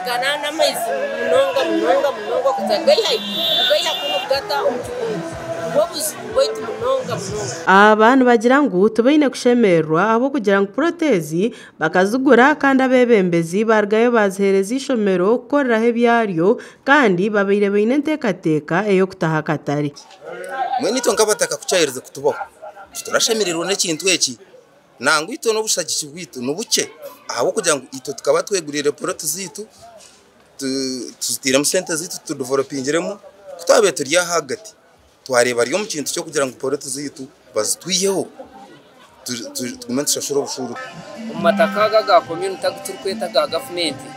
Nitushagikana n'amaizi munonga munonga munonga kuza kugaiha kunu kugata omu kibungo. Nibwo buzibu bwaitu munonga munonga. Aba nibagira ngu tibaine kushemererwa ahabw'okugira ngu puroti ezi bakazigura kandi abeebembezi baarugayo baaziheereza eishomero kukoreraho ebyaryo kandi babaire baine enteekateeka ey'okutaho akatare. Mbwenu itwe nk'abataka ku kyaherize kutubaho, titurashemererwa n'ekintu eki. Nangwa itwe n'obushagiki bwaitu ni bukye ahabw'okugira ngu itwe tukaba tweguriire puroti zaitu, tuzitairemu sente zaitu tudivelopingiremu, ku twabaire turi ahagati twareeba ari omu kintu ky'okugira ngu puroti zaitu bazitwiheho tugume nitushashura obushuru. Omu mataka aga aga komyunite agu turikweta aga gavumenti,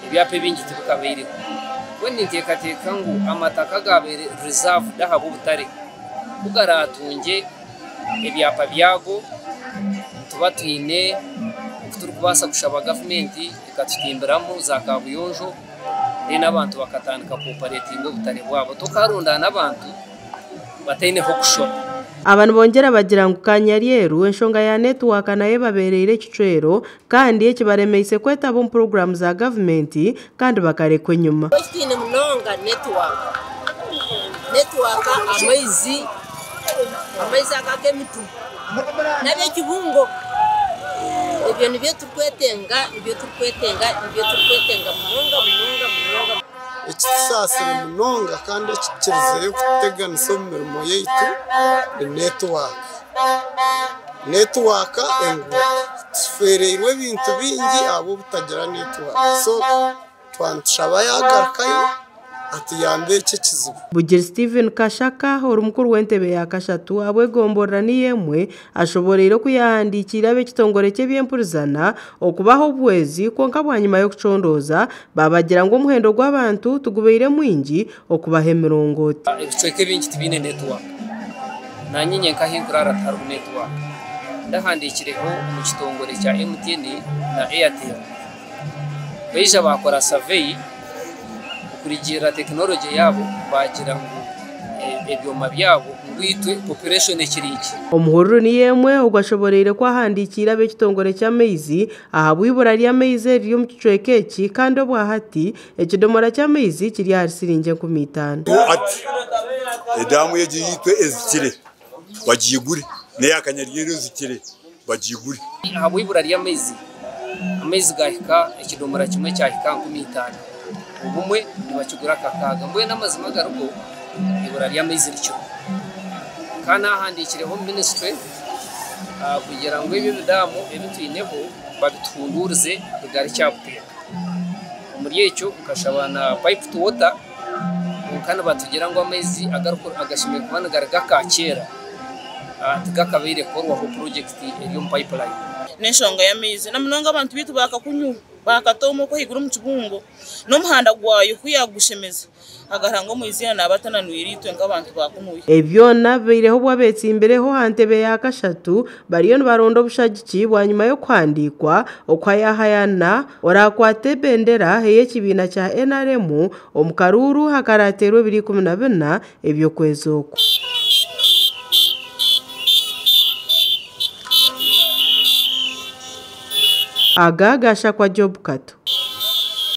ebyapa ebingi tibikabaireho. Mbwenu ninteekateeka ngu amataka agaabaire reserved ahabw'obutare ku garaatungye ebyapa byago, nituba twine oku turikubaasa kushaba gavumenti ekatutimbiramu za kaabuyonjo then abantu bakatandika kuoparetinga obutare bwabo. Tokaarundaana abantu bataine h'okushora. Aba nibongyera bagira ngu Kanyaryeru enshonga ya netiwaaka nayo ebabeereire ekicwero kandi ekibaremeise kwetaba omu puroguraamu za gavumenti kandi bakarekwa enyima. Eki twine munonga netiwaaka. Netiwaaka, amaizi, amaizi aga ag'emitubo n'ab'ekibungo. Ebyo nibyo turikwetenga, nibyo turikwetenga, nibyo turikwetenga munonga munonga munonga. Ekitusaasire munonga kandi ekikirizeyo kututeganisa omu mirimo yaitu ni netiwaaka. Netiwaaka, enguuto. Tufeereirwe ebintu bingi ahabw'obutagira netiwaaka. So twaba nitushaba yaagarukayo atuyambe eki ekizibu. Bugiri Stephen Kashaka ori mukuru w'entebe ya kashatu ahabw'egomborora niyo emwe ashoboreire oku yaahandiikiire ab'ekitongore ky'eby'empurizana okubaha obuhwezi kwonka bwanyima y'okucondooza baabagira ngu omuhendo gw'abantu tigubaire mwingi okubaha emirongooti. Ebicweka ebingi tibiine netiwaaka. Naanye nyenka ahu nkuraara tihariho netiwaaka. Ndahandiikireho omu kitongore kya MTN na Airtel. Baija baakora saveyi okurugiirira tekinologye yaabo baagira ngu ebyoma byabo ngu itwe population ekiri nkye. Omuhururu niyo emwe ogwo ashoboreire ku ahandiikiire ab'ekitongore ky'amaizi ahabw'eibura ry'amaizi eriri omu kicweka eki kandi obwahati ekidomora ky'amaizi kiri ahari siringi 5000. Ati, Edaamu egi eyaitu ezikire bagiigure, n'eya Kanyaryeru ezikire bagiigure. Ahabw'eibura ry'amaizi, amaizi gaahika ekidomora kimwe kyahika 5000, obumwe nibakigura 6. Mbwenu amazima agariho, eibura ry'amaizi rikiriho. Kandi naahandiikireho minisitule kugira ngu ebi ebidaamu ebi twineho babituhunduurize bigarukye aha buteeka. Omuri ekyo nkashaba na pipe to water kwonka nibatugira ngu amaizi agashemereire kuba nigaruga Kaakyera tigakabaire kukorwaho purojekiti eri omu pipeline. N'enshonga y'amaizi na munonga abantu baitu baakakunywa baakatooma okwo ahaiguru omu kibungo n'omuhanda gwayo ku yaagushemeza agaranga omu iziina naaba atananwire itwe nk'abantu ba kunuya. Ebi byona bibaireho obu abeetsimbireho aha ntebe ya kashatu bariyo nibaronda obushagiki bwanyima y'okuhandiikwa okuhayahayana oraakwate ebendera ey'ekibiina kya NRM omu karuuru akaraateerwa ebiro 14 eby'okwezi oku. Aga gaashakwa Job Kato.